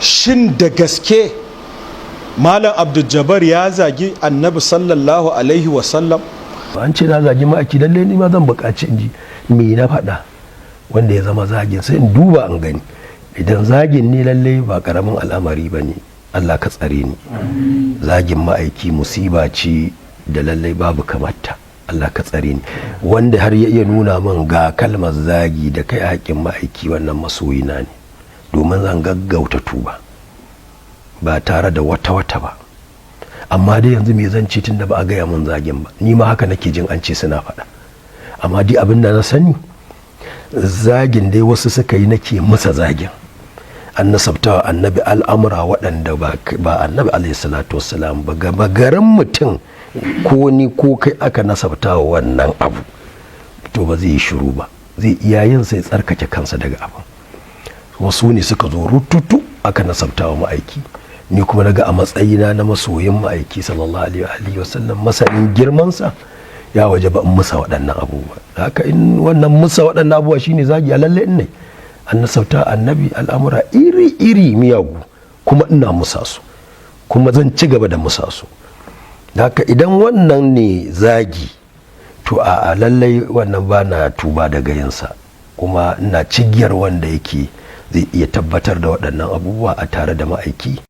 Shin da gaske Malam Abdul ya zagi Annabi sallallahu alaihi wasallam? An ce na zagi ma'aiki, lalle ni ma zan buƙaci in ji me na faɗa wanda ya zama zagin, sai in duba in gani. Idan zagin ne, lalle ba ƙaramin al'amari ba ne. Allah ka tsare ni. Zagin ma'aiki musiba ce da lalle babu kamata. Allah ka tsare ni. Wanda har ya iya nuna min ga kalmar zagi da kai haƙƙin ma'aiki, wannan masoyina ne, domin zan gaggauta tuba ba tare da wata wata ba. Amma dai yanzu me zan ce, tun da ba a gaya mun zagin ba? Ni ma haka nake jin an ce suna faɗa. Amma dai abin da na sani, zagin dai wasu suka yi, nake musa zagin. An nasabta Annabi al'amura waɗanda ba Annabi alaihi salatu wassalam ba. Gama garin mutum, ko ni ko kai, aka nasabta wa wannan abu, to ba zai yi shiru ba, zai iya yin sai tsarkake kansa daga abin. Wasu ne suka zo rututu aka nasabta wa ma'aiki. Ni kuma naga a matsayina na masoyin ma'aiki sallallahu alaihi wasallam, masanin girmansa, ya waje ba in musa waɗannan abubuwa. Haka in wannan musa waɗannan abubuwa shine zagi, a lalle in ne an nasabta Annabi al'amura iri-iri miyagu, kuma ina musa su, kuma zan ci gaba da musa su. Haka idan wannan ne zagi, to a lallai wannan ba na tuba daga yinsa, kuma ina cigiyar wanda yake zai iya tabbatar da waɗannan abubuwa a tare da ma'aiki.